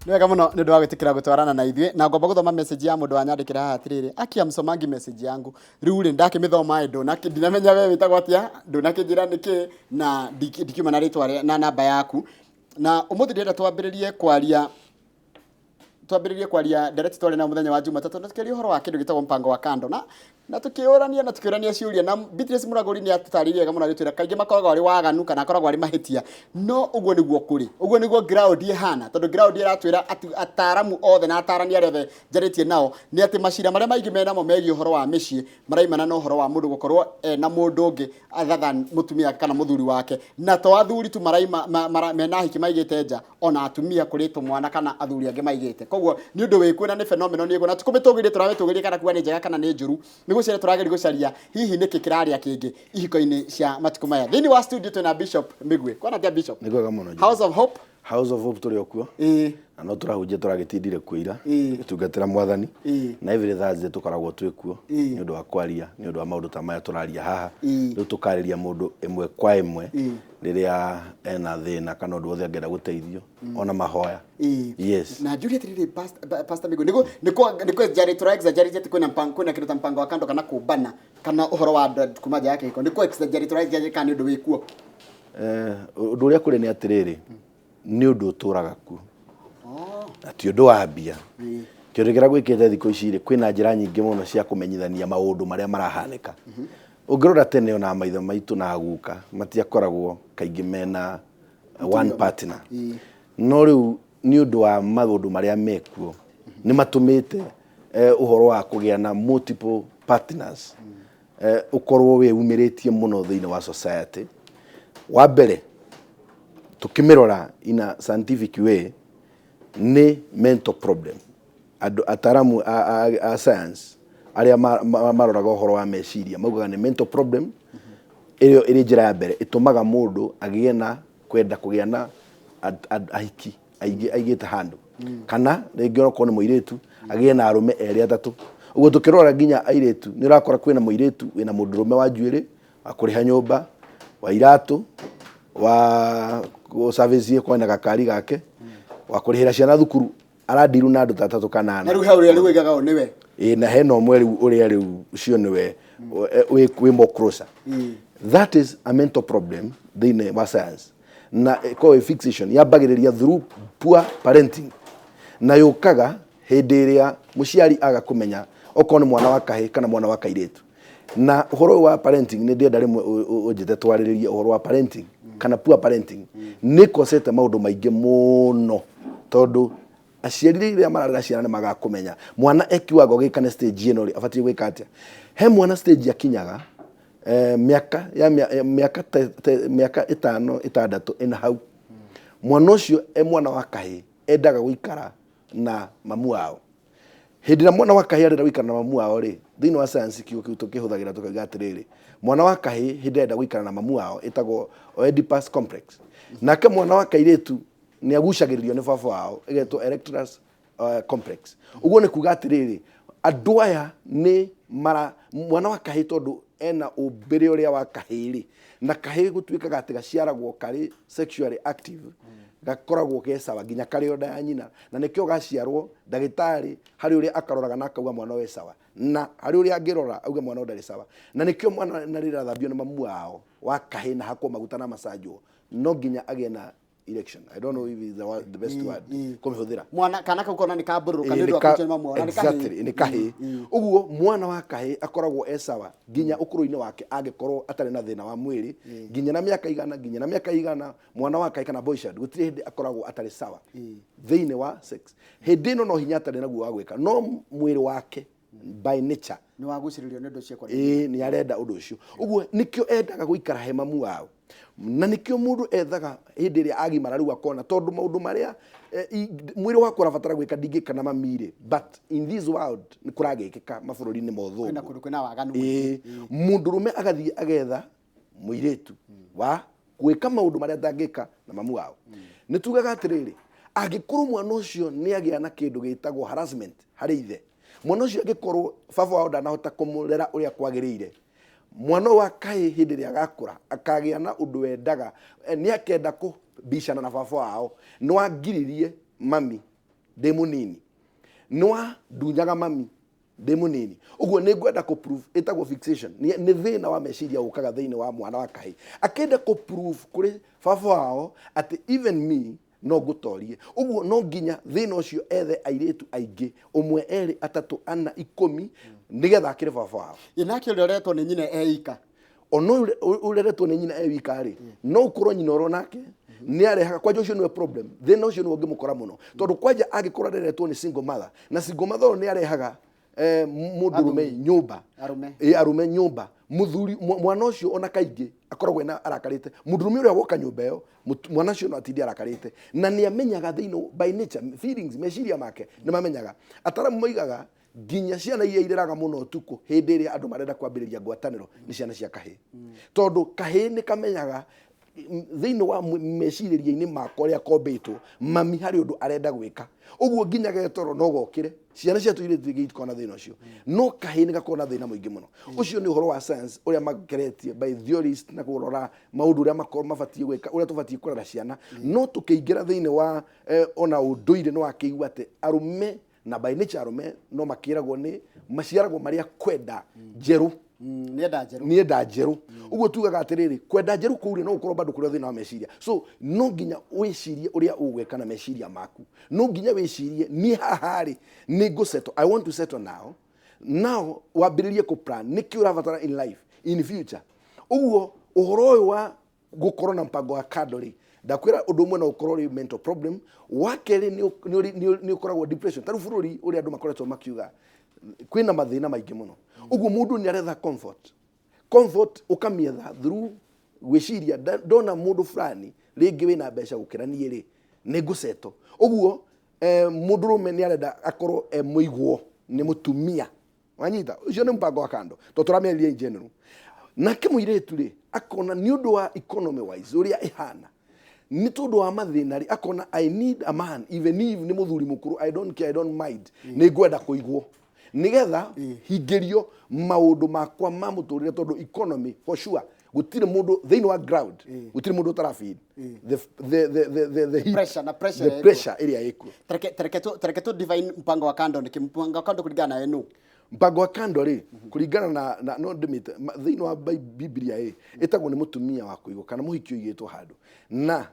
Nĩ wega mũno nĩ ũndũ wa gwĩtĩkĩra gũtwarana na ithuĩ, na ngomba gũthoma message ya mũndũ wanyandĩkĩra haha atĩrĩrĩ, akia msomangi message yangu. Rĩu rĩ, ndakĩmĩthoma ĩ, ndinamenya we wĩtagwo atĩa, ndũnakĩnjĩra nĩkĩ, na ndikiuma na rĩtwa na namba yaku. Na ũmũthĩ ndĩrenda twambĩrĩrie kwaria ndereti twarĩ na mũthenya wa Jumatatũ, na tũkĩaria ũhoro wa kĩndũ gĩtagwo mpango wa kando, na tũkĩũrania ciũria, na Beatrice Mũragũri nĩ atũtarĩirie wega mũno, agĩtwĩra kaingĩ makoragwo arĩ waganu kana akoragwo arĩ mahĩtia, no ũguo nĩguo kũrĩ, ũguo nĩguo ground ĩhana, tondũ ground ĩratwĩra ataramu othe na atarani arĩa othe njarĩtie nao nĩ atĩ macira marĩa maingĩ menamo megiĩ ũhoro wa mĩciĩ maraimana na ũhoro wa mũndũ gũkorwo ena mũndũ ũngĩ other than mũtumia wake kana mũthuri wake. Na to athuri tu maraima mena ahiki maigĩte nja, ona atumia kũrĩ tũmwana kana athuri angĩ maigĩte. Koguo nĩ ũndũ wĩkuo na nĩ phenomenon ĩguo, na tikũmĩtũgĩria, tũramĩtũgĩria kana kuga nĩ njega kana nĩ njũru, nĩ gũcaria tũrageria gũcaria hihi nĩkĩ kĩrarĩa kĩngĩ ihiko-inĩ cia matukũ maya. Thĩinĩ wa studio twĩna Bishop Mĩgwe. Kwana atĩa, Bishop? Nĩ kwega mũno. House of Hope. House of Hope tũrĩ o kuo. Na no tũrahunjia, tũragĩtindire kuo ira gĩtungatĩra Mwathani. Na every Thursday tũkoragwo twĩ kuo nĩ ũndũ wa kwaria, nĩ ũndũ wa maũndũ ta maya tũraria haha. Rĩu tũkarĩria mũndũ ĩmwe kwa ĩmwe rĩrĩa ena thĩna kana ũndũ wothe angĩenda gũteithio, ona mahoya. Yes. Na njũrie atĩrĩrĩ, Pastor Mĩgwe, nĩguo exaggerate, tũra exaggerate atĩ kwĩna kĩndũ ta mpango wa kando kana kũmbana kana ũhoro wa andũ kuma nja ya kĩhiko, nĩkũ exaggerate tũra exaggerate kana nĩ ũndũ wĩkuo? Ũndũ ũrĩa kũrĩ nĩ atĩrĩrĩ, nĩ ũndũ ũtũraga kuo na ti ũndũ wa mbia. Kĩndũ kĩrĩa gwĩkĩte thikũ ici rĩ, kwĩna njĩra nyingĩ mũno cia kũmenyithania maũndũ marĩa marahanĩka. Ũngĩrora tene, ona maithe maitũ na guka matiakoragwo kaingĩ mena one partner. No rĩu nĩ ũndũ wa maũndũ marĩa mekuo nĩ matũmĩte ũhoro wa kũgĩa na multiple partners ũkorwo wĩyumĩrĩtie mũno thĩinĩ wa society. Wa mbere, tũkĩmĩrora in a scientific way, nĩ mental problem. Andũ ataramu a science arĩa maroraga ũhoro wa meciria maugaga nĩ mental problem. Ĩyo ĩrĩ njĩra ya mbere ĩtũmaga mũndũ agĩe na kwenda kũgĩa na ahiki aingĩ aigĩte handũ, kana rĩngĩ okorwo nĩ mũirĩtu agĩe na arũme erĩ atatũ. Ũguo tũkĩrora nginya airĩtu, nĩ ũrakora kwĩna mũirĩtu wĩna mũndũrũme wa njuĩrĩ, wa kũrĩha nyũmba, wa iratũ, wa gũcabĩcie kwena gakari gake, wa kũrĩhĩra ciana thukuru, arandiru na andũ ta atatũ kana ana. Na rĩu he ũrĩa rĩu wĩgaga o nĩwe. Ĩ, na hena ũmwe rĩu ũrĩa rĩu ũcio nĩwe wĩ more closer. That is a mental problem thĩinĩ wa science, na ĩkoragwo ĩ fixation yambagĩrĩria through poor parenting, na yũkaga hĩndĩ ĩrĩa mũciari aga kũmenya okorwo nĩ mwana wa kahĩ kana mwana wa kairĩtu. Na ũhoro ũyũ wa parenting, nĩ ndĩrenda rĩmwe ũnjĩte twarĩrĩrie ũhoro wa parenting kana poor parenting. Nĩ kosete maũndũ maingĩ mũno, tondũ aciari rĩrĩa mararera ciana nĩ magaga kũmenya mwana e kiwango gĩkĩ kana stage ĩno rĩ, abatiĩ gwĩka atĩa. He mwana stage akinyaga mĩaka ya mĩaka 5, 6, ĩna hau, mwana ũcio e mwana wa kahĩ endaga gũikara na mamu wao. Hĩndĩ ĩrĩa mwana wa kahĩ arenda gũikara na mamu wao rĩ, thĩinĩ wa science kiugo kĩu tũkĩhũthagĩra tũkauga atĩrĩrĩ, mwana wa kahĩ hĩndĩ ĩrĩa arenda gũikara na mamu wao ĩtagwo Oedipus complex, nake mwana wa kairĩtu nĩ agucagĩrĩrio nĩ baba wao, ĩgetwo Electra complex. Ũguo nĩ kuga atĩrĩrĩ, andũ aya nĩ mara mwana wa kahĩ, tondũ ena ũmbĩre ũrĩa wa kahĩ rĩ, na kahĩ gũtuĩkaga atĩ gaciaragwo karĩ sexually active, gakoragwo ke sawa nginya karĩ o nda ya nyina, na nĩkĩo gaciarwo ndagĩtarĩ harĩ ũrĩa akaroraga na akauga mwana ũyũ e sawa, na harĩ ũrĩa angĩrora auge mwana ũyũ ndarĩ sawa. Na nĩkĩo mwana na rĩrĩa athambio nĩ mamu wao wa kahĩ na hakwo maguta na macanjwo, no nginya agĩe na erection. I don't know if it's the best word kũmĩhũthĩra. Mwana kana kau kona nĩ kambũrũka nĩ ũndũ wa kũhutio nĩ mamu wao, na nĩ kahĩĩ. Exactly, nĩ kahĩĩ. Ũguo mwana wa kahĩĩ akoragwo e sawa nginya ũkũrũ-inĩ wake, angĩkorwo atarĩ na thĩna wa mwĩrĩ, nginya na mĩaka igana, nginya na mĩaka igana, mwana wa kahĩĩ kana boy child gũtirĩ hĩndĩ akoragwo atarĩ sawa thĩinĩ wa sex. Hĩndĩ ĩno no hinya atarĩ naguo wa gwĩka, no mwĩrĩ wake by nature nĩ wagucĩrĩrio nĩ ũndũ ũcio kwa Ĩĩ, nĩ arenda ũndũ ũcio. Ũguo nĩkĩo endaga gũikara he mamu wao, na nĩkĩo mũndũ ethaga hĩndĩ ĩrĩa agimara rĩu akona tondũ maũndũ marĩa mwĩrĩ wakwa ũrabatara gwĩka ndingĩka na mami rĩ. But in this world nĩ kũragĩkĩka mabũrũri-inĩ ma kwĩna ũthũngũ. Kũndũ kwĩna waganu. Ĩĩ, mũndũrũme agathiĩ agetha mũirĩtu wa gwĩka maũndũ marĩa atangĩka na mamu wao. Nĩ tugaga atĩrĩrĩ, angĩkorwo mwana ũcio nĩ agĩa na kĩndũ gĩtagwo harassment harĩ ithe, mwana ũcio angĩkorwo baba wao ndanahota kũmũrera ũrĩa kwagĩrĩire, mwana ũyũ wa kahĩĩ hĩndĩ ĩrĩa agakũra akagĩa na ũndũ wendaga, nĩ akenda kũbicana na baba wao, no angiririe mami. Ndĩ mũnini nĩ wandunyaga mami ndĩ mũnini, ũguo nĩ ngwenda kũ prove. Ĩtagwo fixation. Nĩ thĩna wa meciria ũkaga thĩinĩ wa mwana wa kahĩĩ, akĩenda kũ prove kũrĩ baba wao atĩ even me no ngũtorie. Ũguo no nginya thĩna ũcio ethe airĩtu aingĩ, ũmwe, erĩ, atatũ, ana, 10, nĩgetha akĩre baba wao. Ĩ nake ũrĩa ũretwo nĩ nyina eika? Ona ũyũ ũreretwo nĩ nyina e wika rĩ, no ũkorwo nyina oro nake nĩ arehaga kwanja. Ũcio nĩwe problem, thĩna ũcio nĩwe ũngĩmũkora mũno, tondũ kwanja angĩkorwo areretwo nĩ single mother, na single mother ũyũ nĩ arehaga mũndũrũme nyũmba. Arũme. Ĩ, arũme nyũmba, mũthuri mwana ũcio ona kaingĩ akoragwo ena arakarĩte mũndũrũme ũrĩa woka nyũmba ĩyo. Mwana ũcio no atinde arakarĩte na nĩ amenyaga thĩinĩ by nature feelings, meciria make nĩ mamenyaga. Ataramu moigaga nginya ciana iria irĩraga mũno ũtukũ hĩndĩ ĩrĩa andũ marenda kwambĩrĩria ngwatanĩro nĩ ciana cia kahĩĩ, tondũ kahĩĩ nĩ kamenyaga thĩinĩ wa mecirĩria-inĩ makwa ũrĩa kombĩtwo, mami harĩ ũndũ arenda gwĩka. Ũguo nginya getoro no gokĩre. Ciana cia tũirĩtu ingĩ itikoragwo na thĩna ũcio, no kahĩĩ nĩ gakoragwo na thĩna mũingĩ mũno. Ũcio nĩ ũhoro wa science ũrĩa mageretie by theorist na kũrora maũndũ ũrĩa makorwo mabatiĩ gwĩka, ũrĩa tũbatiĩ kũrera ciana. No tũkĩingĩra thĩinĩ wa ona ũndũire, nĩ wakĩigua atĩ arũme na by nature arũme no makĩragwo nĩ maciaragwo marĩa kwenda njerũ. Nĩenda njerũ. Nienda njerũ. Ũguo tugaga atĩrĩrĩ, kwenda njerũ kũu rĩ, no gũkorwo bado kũrĩ o thĩna wa meciria. So no nginya wĩcirie ũrĩa ũgwĩka na meciria maku. No nginya wĩcirie, niĩ haha rĩ, nĩ ngũ settle, I want to settle now. Now wambĩrĩrie kũ plan nĩkĩ ũrabatara in life, in future. Ũguo ũhoro ũyũ wa gũkorwo na mpango wa kando rĩ, ndakwĩra ũndũ ũmwe no ũkorwo ũrĩ mental problem. Wa kerĩ nĩ ũkoragwo depression. Ta rĩu bũrũri ũrĩa andũ makoretwo makiuga kwĩna mathĩna maingĩ mũno, ũguo mũndũ nĩ aretha comfort. Comfort ũkamĩetha through gwĩciria, ndona mũndũ fulani rĩngĩ wĩna mbeca gũkĩra niĩ rĩ, nĩ ngũceto. Ũguo mũndũrũme nĩ arenda akorwo e mũigwo nĩ mũtumia. Wanyita? Ũcio nĩ mũbango wa kando, tondũ tũramĩarĩria in general. Nake mũirĩtu rĩ, akona nĩ ũndũ wa economy wise ũrĩa ĩhana, nĩ tondũ wa mathĩna rĩ, akona I need a man even if nĩ mũthuri mũkũrũ, I don't care, I don't mind, nĩ ngwenda kũigwo nĩgetha hingĩrio maũndũ makwa ma mũtũrĩre, tondũ economy for sure gũtirĩ mũndũ thĩinĩ wa ground, gũtirĩ mũndũ ũtarafeel the heat, Pressure, na pressure the ĩrĩa ĩkuo. Pressure ĩrĩa ĩkuo. Tareke tu define mpango wa kando nĩkĩ. Mpango wa kando kũringana nawe nũ? Mpango wa kando rĩ, kũringana na no ndĩmĩte thĩinĩ wa Biblia ĩ, ĩtagwo nĩ mũtumia wa kũigwo kana mũhiki ũigĩtwo handũ, na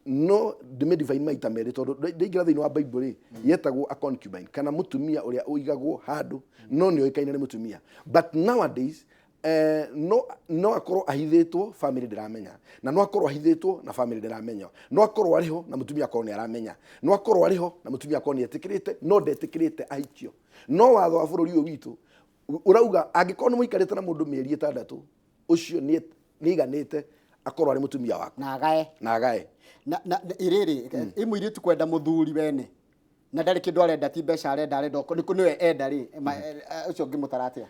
no ndĩmĩ define maita merĩ, tondũ ndaingĩra thĩinĩ wa Bible rĩ, yetagwo a concubine kana mũtumia ũrĩa ũigagwo handũ, no nĩ oĩkaine nĩ mũtumia. But nowadays no akorwo ahithĩtwo, family ndĩramenya, na no akorwo ahithĩtwo na family ndĩramenya, no akorwo arĩho na mũtumia akorwo nĩ aramenya, no akorwo arĩho na mũtumia akorwo nĩ etĩkĩrĩte, no ndetĩkĩrĩte ahikio. No watho wa bũrũri ũyũ witũ ũrauga angĩkorwo nĩ mũikarĩte na mũndũ mĩeri 6, ũcio nĩ aiganĩte akorwo arĩ mũtumia waku. Na agae. Na agae. Na ĩrĩrĩ ĩ mũirĩtu kwenda mũthuri wene na ndarĩ kĩndũ arenda, ti mbeca arenda, arenda nĩ nĩwe enda rĩ, ũcio ũngĩmũtara atĩa?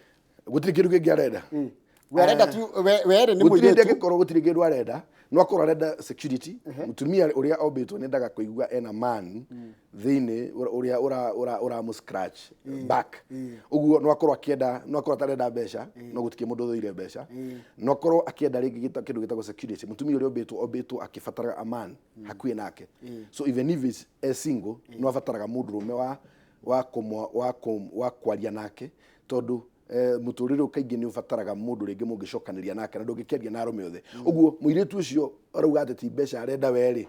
Gũtirĩ kĩndũ kĩngĩ arenda. We arenda tu we rĩ nĩ Gũtirĩ hĩndĩ mũirĩtu. Angĩkorwo gũtirĩ kĩndũ arenda, no akorwo arenda security. Mũtumia ũrĩa ombĩtwo nĩ endaga kũigua ena man thĩinĩ ũrĩa ũramũ scratch back. Ũguo no akorwo akĩenda, no akorwo atarenda mbeca, no gũtirĩ mũndũ ũthũire mbeca. No akorwo akĩenda rĩngĩ kĩndũ gĩtagwo security. Mũtumia ũrĩa ombĩtwo ombĩtwo akĩbataraga a man hakuhĩ nake. So even if is a single, no abataraga mũndũrũme wa kũmwa wa kwaria nake, tondũ mũtũrĩre ũyũ kaingĩ nĩ ũbataraga mũndũ rĩngĩ mũngĩcokanĩria nake, na ndũngĩkĩaria na arũme othe. Ũguo mũirĩtu ũcio arauga atĩ ti mbeca arenda werĩ,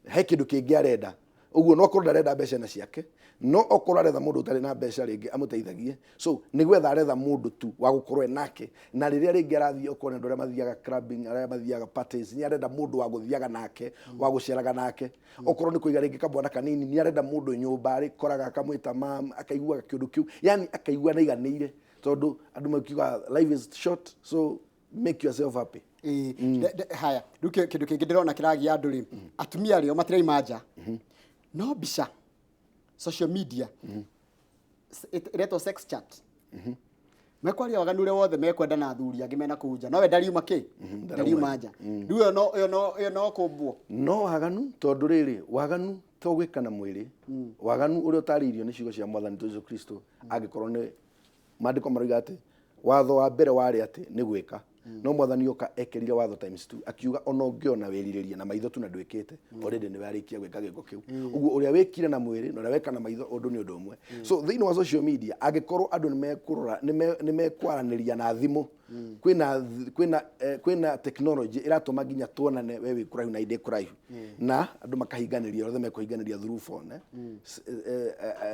he kĩndũ kĩngĩ arenda. Ũguo no akorwo ndarenda mbeca na ciake, no okorwo aretha mũndũ ũtarĩ na mbeca rĩngĩ amũteithagie. So nĩ gwetha aretha mũndũ tu wa gũkorwo e nake, na rĩrĩa rĩngĩ arathiĩ, okorwo nĩ andũ arĩa mathiaga clubbing, arĩa mathiaga parties, nĩ arenda mũndũ wa gũthiaga nake, wa gũceraga nake. Okorwo nĩ kũiga rĩngĩ kamwana kanini, nĩ arenda mũndũ nyũmba arĩkoraga akamwĩta mam, akaiguaga kĩũndũ kĩu, yani akaigua naiganĩire, tondũ andũ makiuga life is short, so make yourself happy. Ĩĩ, haya, rĩu kĩndũ kĩngĩ ndĩrona kĩragia andũ rĩ, atumia rĩ o matiraima nja, no mbica social media ĩretwo sex chat, mekwaria waganu ũrĩa wothe mekwenda na athuri angĩ mena kũu nja, no we ndariuma kĩ, ndariuma nja. Rĩu ĩyo no kũmbwo. No waganu, tondũ rĩrĩ, waganu to gwĩka na mwĩrĩ. Waganu ũrĩa ũtarĩirio nĩ ciugo cia Mwathani Jesu Kristo, angĩkorwo nĩ maandĩko maroiga atĩ watho wa mbere warĩ atĩ nĩ gwĩka. No Mwathani oka ekerire watho times two, akiuga ona ũngĩona wĩrirĩrie na maitho tu na ndwĩkĩte, already nĩ warĩkia gwĩka gĩko kĩu. Ũguo ũrĩa wĩkire na mwĩrĩ na ũrĩa weka na maitho, ũndũ nĩ ũndũ ũmwe. So thĩinĩ wa social media, angĩkorwo andũ nĩ mekũrora, nĩ mekwaranĩria na thimũ, kwĩna technology ĩratũma nginya tuonane, we wĩ kũraihu na ndĩ kũraihu, na andũ makahinganĩria othe mekũhinganĩria through phone, eh.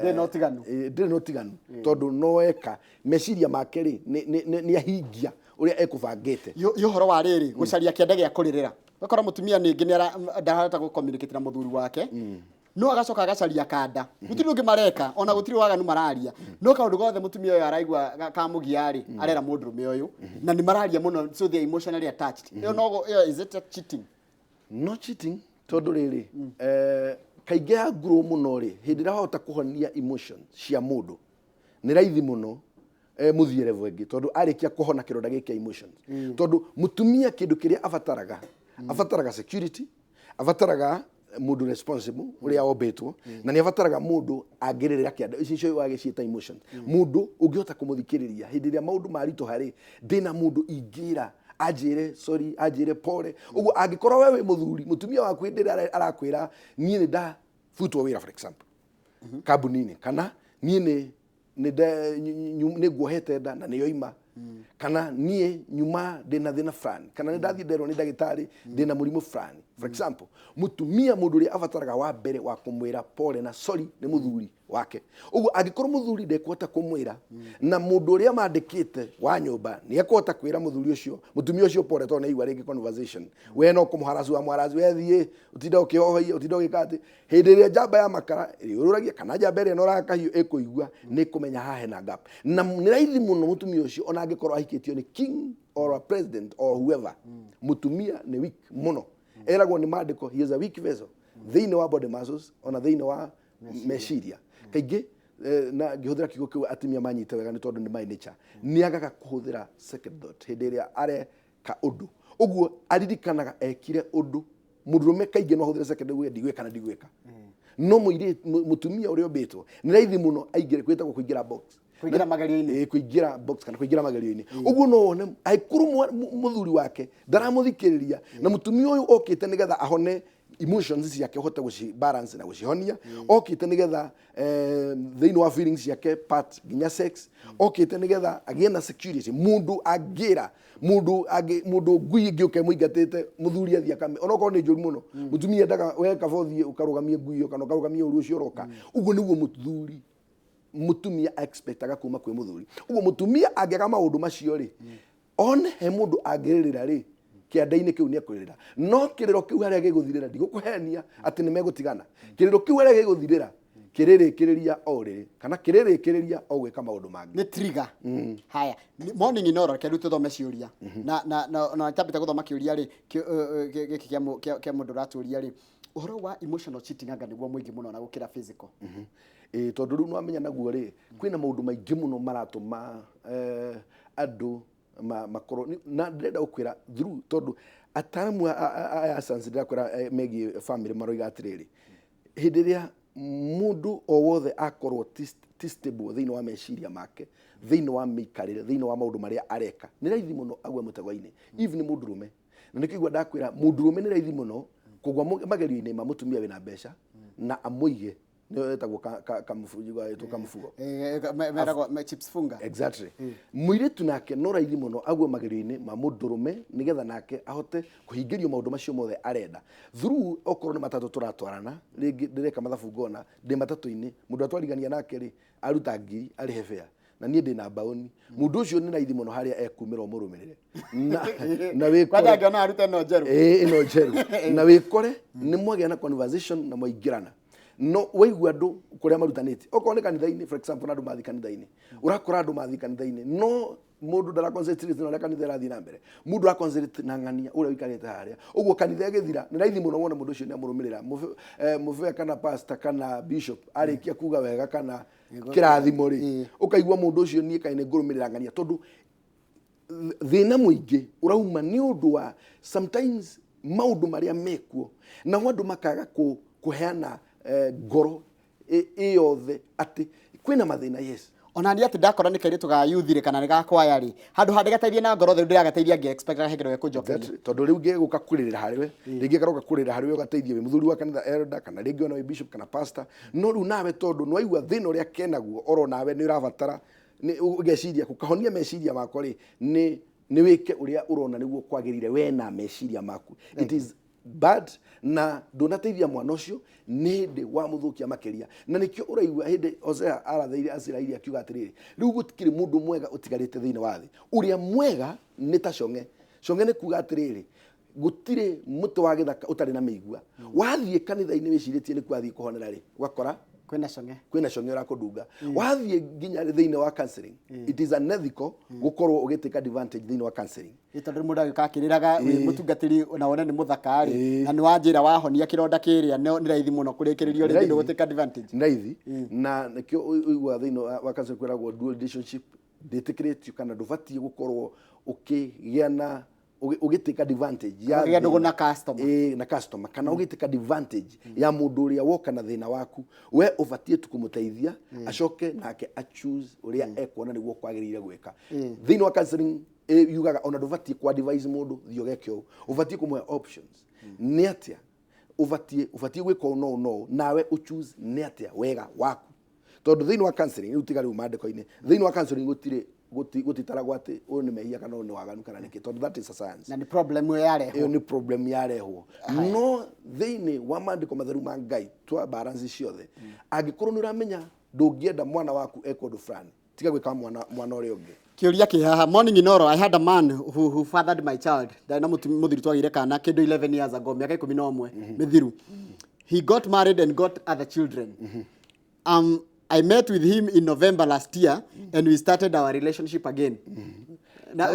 Ndĩrĩ na ũtiganu. Ndĩrĩ na ũtiganu, tondũ no eka meciria make rĩ, nĩ ahingia ũrĩa ekũbangĩte. Yo ũhoro wa rĩrĩ gũcaria kĩanda gĩa kũrĩrĩra, ũgakora mũtumia ningĩ ndarahota gũ communicate na mũthuri wake, no agacoka agacaria kanda. Gũtirĩ ũngĩ mareka, ona gũtirĩ waganu mararia, no kaũndũ gothe mũtumia ũyũ araigua kamũgia rĩ, arera mũndũrũme ũyũ na nĩ mararia mũno, so they are emotionally attached. Ĩyo no ĩyo, is it a cheating? No cheating, tondũ rĩrĩ, kaingĩ ya ngurũ mũno rĩ, hĩndĩ ĩrĩa wahota kũhonia emotion cia mũndũ, nĩ raithi mũno mũthiĩ level ĩngĩ, tondũ arĩkia kũhona kĩronda gĩkĩ kĩa emotions. Tondũ mũtumia kĩndũ kĩrĩa abataraga, abataraga security, abataraga mũndũ responsible ũrĩa ombĩtwo, na nĩ abataraga mũndũ angĩrĩrĩra kĩanda ici icio wagĩciĩta emotions, mũndũ ũngĩhota kũmũthikĩrĩria hĩndĩ ĩrĩa maũndũ maritũha rĩ, ndĩna mũndũ ingĩra anjĩre sorry, anjĩre pole. Ũguo angĩkorwo we wĩ mũthuri, mũtumia waku hĩndĩ ĩrĩa arakwĩra, "Niĩ nĩ ndabutwo wĩra," for example, kambuni-inĩ, kana "Niĩ nĩ nguohete nda na nĩyoima," kana "Niĩ nyuma ndĩna thĩna fulani," kana "Nĩ ndathiĩ nderwo nĩ ndagĩtarĩ ndĩna mũrimũ fulani," for example, mũtumia mũndũ ũrĩa abataraga wa mbere wa kũmwĩra pole na sorry nĩ mũthuri wake. Ũguo angĩkorwo mũthuri ndekũhota kũmwĩra, na mũndũ ũrĩa mandĩkĩte wa nyũmba nĩ ekũhota kwĩra mũthuri ũcio, mũtumia ũcio pole, tondũ nĩ aigua rĩngĩ conversation, we no kũmũharacu wa mũharacu, we thiĩ ũtinda ũkĩhohoia, ũtinda ũgĩka atĩ hĩndĩ ĩrĩa njamba ya makara ĩrĩũrũragia kana njamba ĩrĩa ĩnoraga kahiũ ĩkũigua, nĩ kũmenya haha hena gap, na nĩ raithi mũno mũtumia ũcio, ona angĩkorwo ahikĩtio nĩ king or a president or whoever, mũtumia nĩ weak mũno. Eragwo nĩ maandĩko he is a weak vessel thĩinĩ wa body muscles, ona thĩinĩ wa meciria kaingĩ. Na ngĩhũthĩra kiugo kĩu atumia manyite wega, nĩ tondũ nĩ my nature, nĩ agaga kũhũthĩra second thought hĩndĩ ĩrĩa areka ũndũ. Ũguo aririkanaga ekire ũndũ. Mũndũrũme kaingĩ no ahũthĩre second thought, ndigwĩka na ndigwĩka, no mũirĩtu, mũtumia ũrĩa ũmbĩtwo, nĩ raithi mũno aingĩre kwĩtagwo kũingĩra box. Kũingĩra magerio-inĩ. Ĩĩ, kũingĩra box kana kũingĩra magerio-inĩ. Ũguo no wone angĩkorwo mũthuri wake ndaramũthikĩrĩria, na mũtumia ũyũ okĩte nĩgetha ahone emotions ciake, ũhote gũci balance na gũcihonia, okĩte nĩgetha thĩinĩ wa feelings ciake part nginya sex, okĩte nĩgetha agĩe na security, mũndũ angĩra, mũndũ angĩ, mũndũ ngui ĩngĩũka ĩmũingatĩte, mũthuri athiĩ akame, onokorwo nĩ njũru mũno, mũtumia endaga we kaba ũthiĩ ũkarũgamie ngui ĩyo kana ũkarũgamie ũru ũcio ũroka. Ũguo nĩguo mũthuri, mũtumia expectaga kuma kwĩ mũthuri. Ũguo mũtumia angĩaga maũndũ macio rĩ, one he mũndũ angĩrĩrĩra rĩ kĩanda-inĩ kĩu, nĩ ekũrĩrĩra, no kĩrĩro kĩu harĩa gĩgũthirĩra, ndigũkũhenia atĩ nĩ megũtigana. Kĩrĩro kĩu harĩa gĩgũthirĩra kĩrĩrĩkĩrĩria o ũrĩrĩ kana kĩrĩrĩkĩrĩria o gwĩka maũndũ mangĩ. Nĩ trigger. Haya, morning inoro, reke rĩu tũthome ciũria, na tambĩte gũthoma kĩũria rĩ, gĩkĩ kĩa mũndũ ũratũria rĩ, ũhoro wa emotional cheating anga nĩguo mũingĩ mũno na gũkĩra physical. Ĩĩ, tondũ rĩu nĩwamenya naguo rĩ, kwĩna maũndũ maingĩ mũno maratũma andũ makorwo na ndĩrenda gũkwĩra through, tondũ ataaramu aya science ndĩrakwĩra megiĩ family maroiga atĩrĩrĩ, hĩndĩ ĩrĩa mũndũ o wothe akorwo ti stable thĩinĩ wa meciria make, thĩinĩ wa mĩikarĩre, thĩinĩ wa maũndũ marĩa areka, nĩ raithi mũno agwe mũtego-inĩ, even mũndũrũme. Na nĩkĩo igua ndakwĩra mũndũrũme nĩ raithi mũno kũgwa magerio-inĩ ma mũtumia wĩna mbeca na amũige, nĩyo ĩtagwo kamũbugo, kamũbugo. Meragwo chips funga. Exactly. Mũirĩtu nake no raithi mũno agwe magerio-inĩ ma mũndũrũme, nĩgetha nake ahote kũhingĩrio maũndũ macio mothe arenda through, okorwo nĩ matatũ tũratwarana, rĩngĩ ndĩreka mathabu ngona ndĩ matatũ-inĩ, mũndũ atwarigania nake rĩ, aruta ngiri arĩhe fare, na niĩ ndĩ na mbaũni, mũndũ ũcio nĩ raithi mũno harĩa ekumĩra ũmũrũmĩrĩre na wĩkore. Kwanja angĩona arute ĩno njerũ. Ĩĩ, ĩno njerũ, na wĩkore nĩ mwagĩa na conversation na mwaingĩrana, no waigua andũ kũrĩa marutanĩte, okorwo nĩ kanitha-inĩ, for example, na andũ mathiĩ kanitha-inĩ, ũrakora andũ mathiĩ kanitha-inĩ, no mũndũ ndara concentrate na ũrĩa kanitha ĩrathiĩ na mbere, mũndũ ara concentrate na ng'ania ũrĩa ũikarĩte harĩa. Ũguo kanitha ĩgĩthira, nĩ raithi mũno wone mũndũ ũcio nĩ amũrũmĩrĩra mũbĩa kana pastor kana bishop arĩkia kuga wega kana kĩrathimo rĩ, ũkaigua mũndũ ũcio, "Niĩ kaĩ nĩ ngũrũmĩrĩra ng'ania," tondũ thĩna mũingĩ ũrauma nĩ ũndũ wa sometimes maũndũ marĩa mekuo, nao andũ makaga kũheana ngoro ĩ yothe atĩ kwĩna mathĩna, yes. Ona niĩ atĩ ndakora nĩ kairĩtu ga youth rĩ kana nĩ ga kwaya rĩ, handũ ha ndĩgateithie na ngoro theru ndĩragateithia ngĩ expect he kĩndũ gĩkũnjokeria. Exactly. Tondũ rĩu gĩgũka kũrĩrĩra harĩ we, rĩngĩ karoka kũrĩrĩra harĩ we ũgateithia wĩ mũthuri wa kanitha, elder, kana rĩngĩ ona wĩ bishop kana pastor. No rĩu nawe tondũ nĩwaigua thĩna ũrĩa kenaguo, oro nawe nĩ ũrabatara nĩ ũgeciria gũkahonia meciria makwa rĩ, nĩ wĩke ũrĩa ũrona nĩguo kwagĩrĩire we na meciria maku. It is bad na ndũnateithia mwana ũcio, nĩ hĩndĩ wamũthũkia makĩria. Na nĩkĩo ũraigua hĩndĩ Hosea arathĩire Asiraeli akiuga atĩrĩrĩ, rĩu gũtikĩrĩ mũndũ mwega ũtigarĩte thĩinĩ wa thĩ, ũrĩa mwega nĩ ta cong'e. Cong'e nĩ kuga atĩrĩrĩ, gũtirĩ mũtĩ wa gĩthaka ũtarĩ na mĩigua. Wathiĩ kanitha-inĩ wĩcirĩtie nĩ kwathiĩ kũhonera rĩ, ũgakora kwĩna cong'e, kwĩna cong'e ũrakũndunga. Wathiĩ nginya thĩinĩ wa counseling, it is unethical gũkorwo ũgĩtake advantage thĩinĩ wa counseling. Ĩ tondũ mũndũ agĩũka akĩrĩraga wĩ mũtungatĩri na wone nĩ mũthaka rĩ, na nĩ wanjĩra wahonia kĩronda kĩrĩa, nĩ raithi mũno kũrĩkĩrĩrio rĩngĩ ndũgũtake advantage. Nĩ raithi, na nĩkĩo ũiguaga thĩinĩ wa counseling kwĩragwo dual relationship ndĩtĩkĩrĩtio, kana ndũbatiĩ gũkorwo ũkĩgĩa na ũgĩtake advantage ya Ũkĩgĩa ndũgũ thĩna. Na customer. Ĩĩ, na customer, kana ũgĩtake advantage ya mũndũ ũrĩa woka na thĩna waku. We ũbatiĩ tu kũmũteithia, acoke nake a choose ũrĩa ekuona nĩguo kwagĩrĩire gwĩka. Thĩinĩ wa counseling yugaga ona ndũbatiĩ ku advise mũndũ thiĩ ũgeke ũũ, ũbatiĩ kũmũhe options, nĩ atĩa ũbatiĩ gwĩka ũũ no ũũ no ũũ, nawe ũchoose nĩ atĩa wega waku. Tondũ thĩinĩ wa counseling rĩu, tiga rĩu maandĩko-inĩ, thĩinĩ wa counseling gũtirĩ gũtitaragwo atĩ ũyũ nĩ mehia kana ũyũ nĩ waganu kana nĩkĩ, tondũ that is a science. Na nĩ problem ĩyo yarehwo. Ĩyo nĩ problem yarehwo. No thĩinĩ wa maandĩko matheru ma Ngai twa balance ciothe, angĩkorwo nĩ ũramenya ndũngĩenda mwana waku ekwo ũndũ fulani, tiga gwĩka mwana ũrĩa ũngĩ. Kĩũria kĩ haha: "Morning Inoro, I had a man who fathered my child. Ndarĩ na mũthuri twagĩire kana kĩndũ 11 years ago, mĩaka 11 mĩthiru. He got married and got other children. I met with him in November last year and we started our relationship again. Na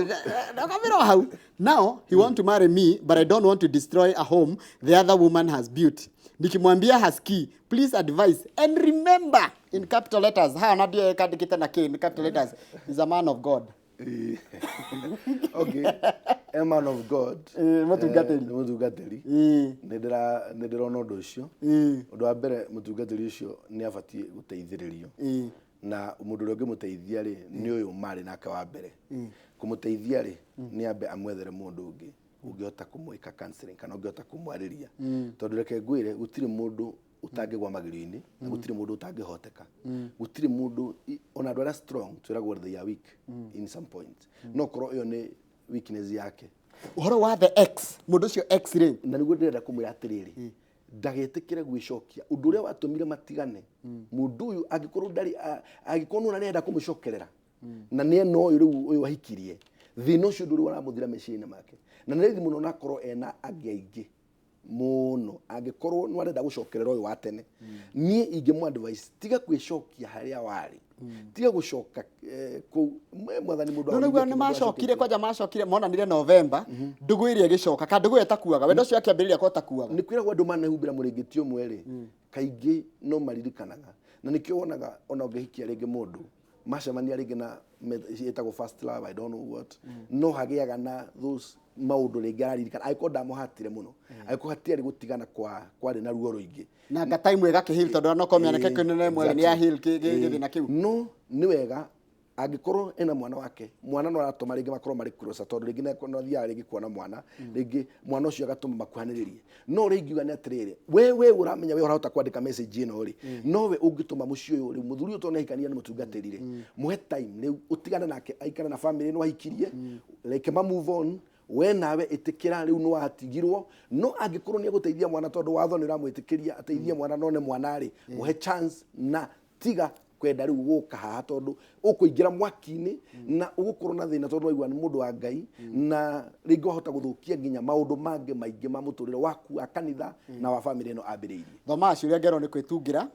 kamera hau. Now he want to marry me, but I don't want to destroy a home the other woman has built. Nikimwambia hasikii. Please advise and remember," in capital letters, haya na ndio kandikite na K in capital letters, "is a man of God." Okay, a man of God. Mũtungatĩri. Nĩ mũtungatĩri. Nĩ ndĩrona ũndũ ũcio. Ũndũ wa mbere, mũtungatĩri ũcio nĩ abatiĩ gũteithĩrĩrio, na mũndũ ũrĩa ũngĩmũteithia rĩ, nĩ ũyũ marĩ nake wa mbere. Kũmũteithia rĩ, nĩ ambe amwethere mũndũ ũngĩ ũngĩhota kũmwĩka counseling kana ũngĩhota kũmwarĩria, tondũ reke ngwĩre, gũtirĩ mũndũ ũtangĩgwa magerio-inĩ na gũtirĩ mũndũ ũtangĩhoteka, gũtirĩ mũndũ ona andũ arĩa strong twĩragwo they are weak in some point. No korwo ĩyo nĩ weakness yake. Ũhoro wa the ex, mũndũ ũcio ex rĩ? Na nĩguo ndĩrenda kũmwĩra atĩrĩrĩ, ndagetĩkĩre gwĩcokia ũndũ ũrĩa watũmire matigane. Mũndũ ũyũ angĩkorwo ndarĩ angĩkorwo nĩwona nĩarenda kũmũcokerera na nĩ ena ũyũ rĩu ũyũ ahikirie, thĩna ũcio ndũrĩ ũramũthira meciria-inĩ make, na nĩ raithi mũno nakorwo ena angĩ aingĩ mũno. Angĩkorwo nĩ arenda gũcokerera ũyũ wa tene, niĩ ingĩmũ advice, tiga kwĩcokia harĩa warĩ, tiga gũcoka kũu. Mwathani mũndũ No nĩguo ahonithie nĩ kĩndũ macokire acokete. Kwanja macokire monanire November, ndũgũ ĩrĩa ĩgĩcoka ka ndũgũ ĩyo ĩtakuaga, wendo ũcio akĩambĩrĩria ko takuaga. Nĩ kwĩragwo andũ manehumbĩra mũrĩngĩti ũmwe rĩ, kaingĩ no maririkanaga, na nĩkĩo wonaga ona ũngĩhikia rĩngĩ mũndũ macemania rĩngĩ na ĩtagwo first love, I don't know what, no hagĩaga na those maũndũ rĩngĩ araririkana, angĩkorwo ndamũhatire mũno, angĩkorwo hatiarĩ gũtigana kwa kwarĩ na ruo rũingĩ. Na nga time ĩgakĩheal, tondũ onokorwo mĩanake kĩnene ĩmwe nĩ ya heal gĩthĩna kĩu. No nĩ wega angĩkorwo ena mwana wake, mwana no aratũma rĩngĩ makorwo marĩ closer, tondũ rĩngĩ no athiaga rĩngĩ kuona mwana, rĩngĩ mwana ũcio agatũma makuhanĩrĩrie. No ũrĩa ingiuga nĩ atĩrĩrĩ, we ũramenya we ũrahota kwandĩka message ĩno rĩ, no we ũngĩtũma mũciĩ ũyũ rĩu mũthuri ũyũ tondũ nĩahikania nĩ mũtungatĩri rĩ, mũhe time rĩu ũtigane nake, aikare na family ĩno ahikirie, reke ma move on. We nawe ĩtĩkĩra rĩu nĩ watigirwo. No angĩkorwo nĩ egũteithia mwana, tondũ watho nĩ ũramwĩtĩkĩria ateithie mwana none mwana rĩ, mũhe chance na tiga kwenda rĩu gũka haha, tondũ ũkũingĩra mwaki-inĩ na ũgũkorwo na thĩna, tondũ waigua nĩ mũndũ wa Ngai, na rĩngĩ wahota gũthũkia nginya maũndũ mangĩ maingĩ ma mũtũrĩre waku wa kanitha na wa family ĩno ambĩrĩirie. Thomaga ciũria ngerwo nĩ kwĩtungĩra,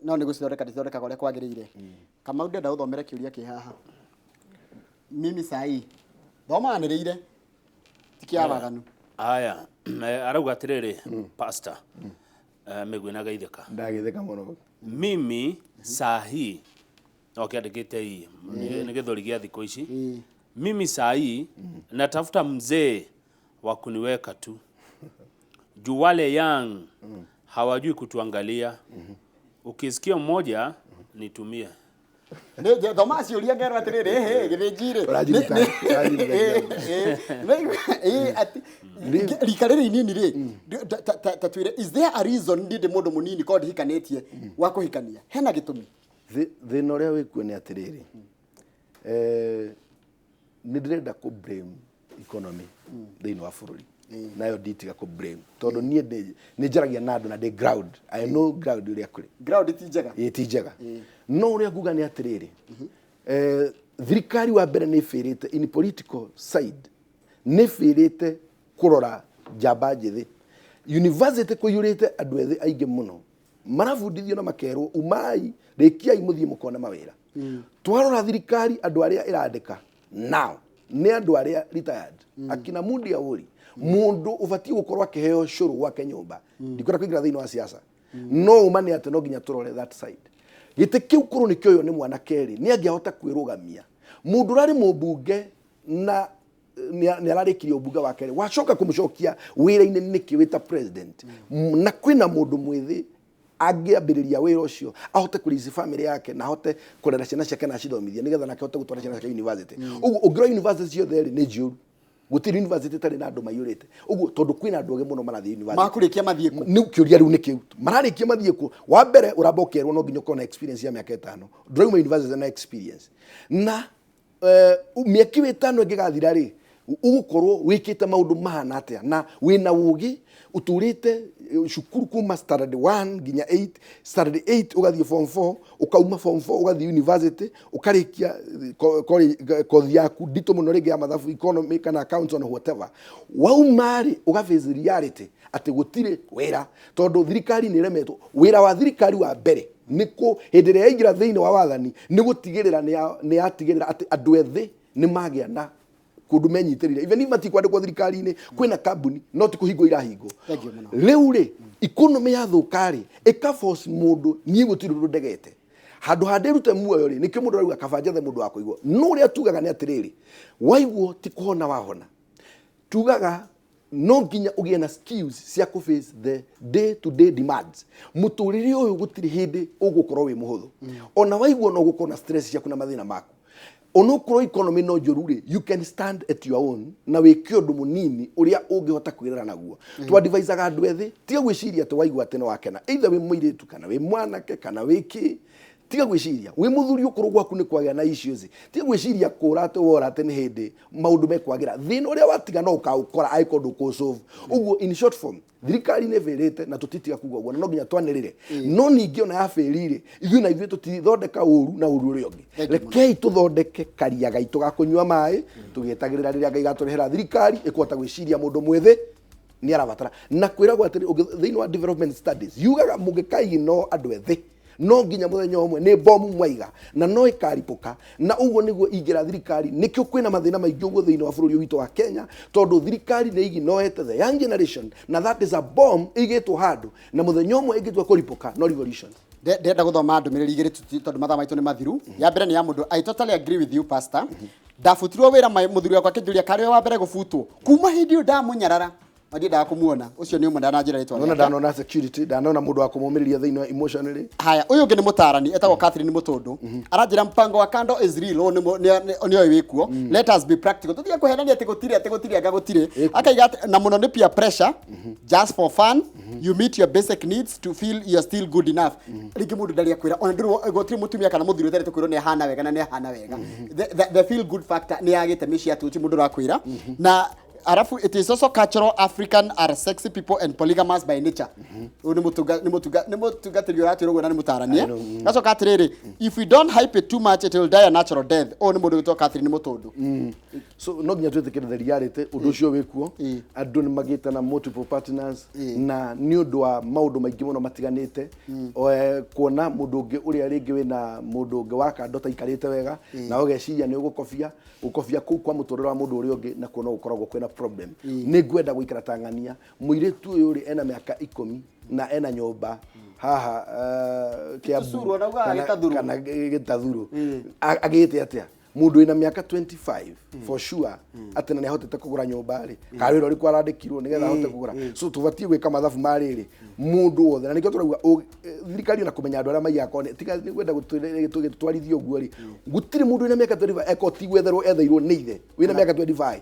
no nĩ gũcithondeka ndithondekaga ũrĩa kwagĩrĩire. Kamau, ndenda ũthomere kĩũria kĩ haha. Mimi sahi thoma anĩrĩire, ti kĩa waganu. Aya, arauga atĩrĩrĩ, pastor, mĩguĩ na geithĩka. Ndagĩtheka mũno. "Mimi saa hii," no kĩandĩkĩte ii nĩ gĩthũri gĩa thikũ ici, "mimi saa hii natafuta mzee wa kuniweka tu juu wale young hawajui kutuangalia. Ukisikia mmoja nitumie." Nĩ thoma ciũria ngerwo atĩrĩrĩ, ĩhĩ gĩthĩnji rĩ. Ũranjirita, ũranjirita. Rika rĩrĩ inini rĩ, ta twĩre, is there a reason niĩ ndĩ mũndũ mũnini korwo ndihikanĩtie wa kũhikania? Hena gĩtũmi? Thĩna ũrĩa wĩkuo nĩ atĩrĩrĩ, nĩ ndĩrenda kũ blame economy thĩinĩ wa bũrũri, nayo nditiga kũ blame tondũ niĩ nĩ njaragia na andũ na ndĩ ground, I know ground ũrĩa kũrĩ. Ground ti njega. Ĩ ti njega, no ũrĩa nguga nĩ atĩrĩrĩ, thirikari wa mbere nĩ ĩbĩrĩte in political side, nĩ ĩbĩrĩte kũrora njamba njĩthĩ. University kũiyũrĩte andũ ethĩ aingĩ mũno marabundithio na makerwo umai rĩkiai mũthiĩ mũkone mawĩra. Twarora thirikari, andũ arĩa ĩrandĩka now nĩ andũ arĩa retired, akina Mundi Awori, mũndũ ũbatiĩ gũkorwo akĩheo cũrũ gwake nyũmba. Ndikwenda kũingĩra thĩinĩ wa siasa, no ũma nĩ atĩ no nginya tũrore that side. Gĩtĩ kĩu kũrũ nĩ kĩoywo nĩ mwanake rĩ, nĩ angĩahota kwĩrũgamia. Mũndũ ũrarĩ mũmbunge na nĩ ararĩkirie ũmbunge wake rĩ, wacoka kũmũcokia wĩra-inĩ nĩkĩ wĩta president, na kwĩna mũndũ mwĩthĩ angĩambĩrĩria wĩra ũcio ahote kũraise family yake na ahote kũrera ciana ciake na acithomithie nĩgetha nake ahote gũtwara ciana ciake university. Ũguo ũngĩrora university ciothe rĩ, nĩ njiyũru, gũtirĩ university ĩtarĩ na andũ maiyũrĩte ũguo, tondũ kwĩna andũ ogĩ mũno marathiĩ university. Makũrĩkia mathiĩ kũ? Nĩ kĩũria rĩu nĩ kĩu, mararĩkia mathiĩ kũ? Wa mbere ũramba ũkerwo no nginya ũkorwo na experience ya mĩaka 5, ndũrauma university na experience na mĩaka ĩyo 5 ĩngĩgathira rĩ, ũgũkorwo wĩkĩte maũndũ mahana atĩa na wĩna ũgĩ ũtũrĩte cukuru kuma standard 1 nginya 8, standard 8 ũgathiĩ form 4, ũkauma form 4 ũgathiĩ university ũkarĩkia kothi yaku nditũ mũno rĩngĩ ya mathabu, economy kana accounts or whatever. Wauma rĩ, ũga face reality atĩ gũtirĩ wĩra tondũ thirikari nĩ ĩremetwo. Wĩra wa thirikari wa mbere nĩ kũ hĩndĩ ĩrĩa yaingĩra thĩinĩ wa wathani nĩ gũtigĩrĩra nĩ yatigĩrĩra atĩ andũ ethĩ nĩ magĩa na kũndũ menyitĩrĩire, even if matikwandĩkwo thirikari-inĩ, kwĩna kambuni no ti kũhingwo irahingwo. Thank you mũno. Rĩu rĩ, economy yathũka rĩ, ĩka force mũndũ, niĩ gũtirĩ ũndũ ndegete handũ ha ndĩrute muoyo rĩ, nĩkĩo mũndũ arauga kaba njethe mũndũ wa kũigwo. No ũrĩa tugaga nĩ atĩrĩrĩ, waiguo ti kũhona wahona, tugaga no nginya ũgĩe na skills cia kũ face the day to day demands. Mũtũrĩre ũyũ gũtirĩ hĩndĩ ũgũkorwo wĩ mũhũthũ. Ona waiguo no ũgũkorwo na stress ciaku na mathĩna maku, onokorwo economy no njũru rĩ, you can stand at your own na wĩke ũndũ mũnini ũrĩa ũngĩhota kwĩrera naguo. Twadvisaga andũ ethĩ, tiga gwĩciria atĩ waigua atĩ nĩ wakena, either wĩ mũirĩtu kana wĩ mwanake kana wĩ kĩ, tiga gwĩciria wĩ mũthuri ũkũrũ gwaku nĩ kwagĩa na issues, tiga gwĩciria kũra atĩ wora atĩ nĩ hĩndĩ maũndũ mekwagĩra. Thĩna ũrĩa watiga no ũkaũkora angĩkorwo ndũkũsolve. Ũguo in short form, thirikari nĩ ĩbĩrĩte na tũtitiga kuga ũguo na no nginya twanĩrĩre, no ningĩ ona yabĩrire ithuĩ na ithuĩ tũtithondeka ũru na ũru ũrĩa ũngĩ. Thank you. Rekei tũthondeke karia gaitũ ga kũnyua maĩ tũgĩetagĩrĩra rĩrĩa Ngai gatũrehera thirikari ĩkũhota gwĩciria mũndũ mwĩthĩ nĩ arabatara na kwĩragwo atĩrĩ, thĩinĩ wa development studies yugaga mũngĩkaigino andũ ethĩ no nginya mũthenya ũmwe nĩ bomu mwaiga na no ĩkaripũka. Na ũguo nĩguo ingĩra thirikari, nĩkĩo kwĩna mathĩna maingĩ ũguo thĩinĩ wa bũrũri ũyũ witũ wa Kenya, tondũ thirikari nĩ iginoete the young generation, na that is a bomb ĩigĩtwo handũ na mũthenya ũmwe ĩngĩtua kũripũka no revolution. Ndĩrenda gũthoma ndũmĩrĩri igĩrĩ tondũ mathaa maitũ nĩ mathiru. Ya mbere nĩ ya mũndũ, "I totally agree with you, pastor. Ndabutirwo wĩra, mũthuri wakwa akĩnjũria karĩ we wa mbere gũbutwo. Kuma hĩndĩ ĩyo ndamũnyarara na ndiendaga kũmuona." Ũcio nĩ ũmwe, ndananjĩra rĩtwa nona rĩake. Ndanona security, ndanona mũndũ wa kũmũmĩrĩria thĩinĩ wa emotionally. Haya, ũyũ ũngĩ nĩ mũtarani etagwo Catherine Mũtũndũ, aranjĩra mpango wa kando is real. Ũyũ nĩ oĩ wĩkuo. Let us be practical, tũtige kũhenania atĩ gũtirĩ, atĩ gũtirĩ, anga gũtirĩ. Akaiga atĩ na mũno nĩ peer pressure, just for fun, you meet your basic needs to feel you're still good enough. Rĩngĩ mũndũ ndarĩ akwĩra ona ndũrĩ, gũtirĩ mũtumia kana mũthuri ũtarĩ kwĩrwo nĩ ahana wega na nĩ ahana wega. The feel good factor nĩ yagĩte mĩciĩ atĩ gũtirĩ mũndũ ũrakwĩra. Na alafu it is also cultural. African are sexy people and polygamous by nature. Ũyũ nĩ mũtunga nĩ mũtunga nĩ mũtungatĩri ũratwĩra ũguo na nĩ mũtaranie. Gacoka atĩrĩrĩ, "If we don't hype it too much, it will die a natural death." Ũyũ nĩ mũndũ wĩtwo Catherine Mũtũndũ. So no nginya twĩtĩkĩre the reality, ũndũ ũcio wĩkuo. Andũ nĩ magĩte na multiple partners na nĩ ũndũ wa maũndũ maingĩ mũno matiganĩte. Kuona mũndũ ũngĩ ũrĩa rĩngĩ wĩna mũndũ ũngĩ wa kando taikarĩte wega, na ũgeciria nĩ ũgũkobia gũkobia kũu kwa mũtũrĩre wa mũndũ ũrĩa ũngĩ, na kuona gũkoragwo kwĩna problem. Nĩ ngwenda gũikara ta ng'ania mũirĩtu ũyũ rĩ, ena mĩaka 10 na ena nyũmba haha Kiambu Gĩtũcuru, ona ugaga kana- gĩtathuru. kana gĩtathuru. Agĩte atĩa? Mũndũ wĩna mĩaka 25 for sure atĩ na nĩ ahotete kũgũra nyũmba rĩ, kana wĩra ũrĩkũ arandĩkirwo nĩgetha ahote kũgũra? So tũbatiĩ gwĩka mathabu ma rĩrĩ mũndũ wothe, na nĩkĩo tũrauga thirikari ona kũmenya andũ arĩa maiyaga kone tiga nĩ kwenda gũtwarithia ũguo rĩ, gũtirĩ mũndũ wĩna mĩaka 25 eko ti gwetherwo etheirwo nĩ ithe. Wĩna mĩaka 25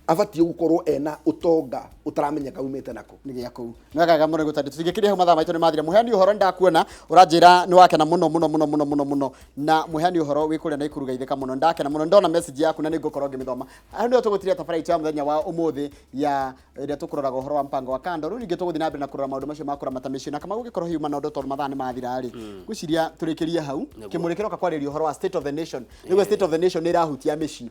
abatiĩ gũkorwo ena ũtonga ũtaramenyeka umĩte nako. Nĩ gĩa kũu nĩ wega mũno gũtandĩ tũtingĩkĩria hau, mathaa maitũ nĩ mathira. Mũheani ũhoro, ndakuona ũranjĩra nĩ wakena mũno mũno mũno mũno mũno mũno, na mũheani ũhoro wĩ kũrĩa Naikuru Gaithĩka mũno. Ndakena mũno ndona message yaku na nĩ ngũkorwo ngĩmĩthoma. Hau nĩho tũgũtiria tabara itũ ya mũthenya wa ũmũthĩ ya ĩrĩa tũkũroraga ũhoro wa mpango wa kando. Rĩu ningĩ tũgũthiĩ na mbere na kũrora maũndũ macio ma kũramata mĩciĩ na kama gũgĩkorwo hiuma na ũndũ, tondũ mathaa nĩ mathira rĩ, ngwĩciria tũrĩkĩrie hau. Kĩmũrĩ kĩroka kwarĩria ũhoro wa state of the nation, nĩguo state of the nation nĩ ĩrahutia mĩciĩ.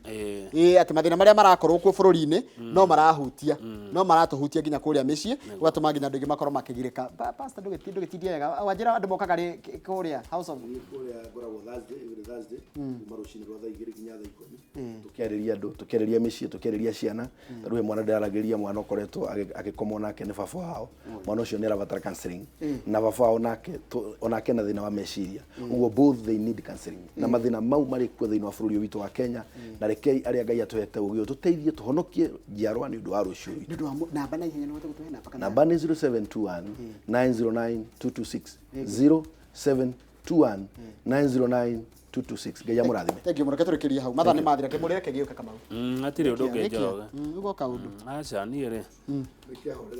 Ĩĩ, atĩ mathĩna marĩa marakorwo kuo bũrũri-inĩ no marahutia, no maratũhutia nginya kũrĩa mĩciĩ, gũgatũma nginya andũ aingĩ makorwo makĩgirĩka. Pastor, ndũgĩtindie wega. Wanjĩra andũ mokaga rĩ kũrĩa House of Kũrĩa ngoragwo Thursday, every Thursday, kuma rũcinĩ rwa thaa 2 nginya thaa 10, tũkĩarĩria andũ, tũkĩarĩria mĩciĩ, tũkĩarĩria ciana. Tarĩu he mwana ndĩraragĩria, mwana ũkoretwo agĩkomwo nake nĩ baba wao. Mwana ũcio nĩ arabatara counseling, na baba wao nake onake na thĩna wa meciria. Ũguo both they need counseling, na mathĩna mau marĩ kuo thĩinĩ wa bũrũri ũyũ witũ wa Kenya. Na rekei arĩa Ngai atũhete ũgĩ ũyũ tũteithie tũhonokie njiarwa nĩ ũndũ wa rũciũ rwitũ. Nĩ ũndũ wa namba na ihenya, no ũhote gũtũhe namba kana? Namba nĩ 0721 909 226, 0721 909 226. Ngai amũrathime. Thank you mũno, tũrĩkĩrie hau, mathaa nĩ mathira. Kĩmũrĩ, reke gĩũke, Kamau. Hatirĩ ũndũ ũngĩ, Njoroge. Ũgoka ũndũ. Aca, niĩ rĩ,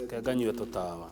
ke nganyue tũtawa.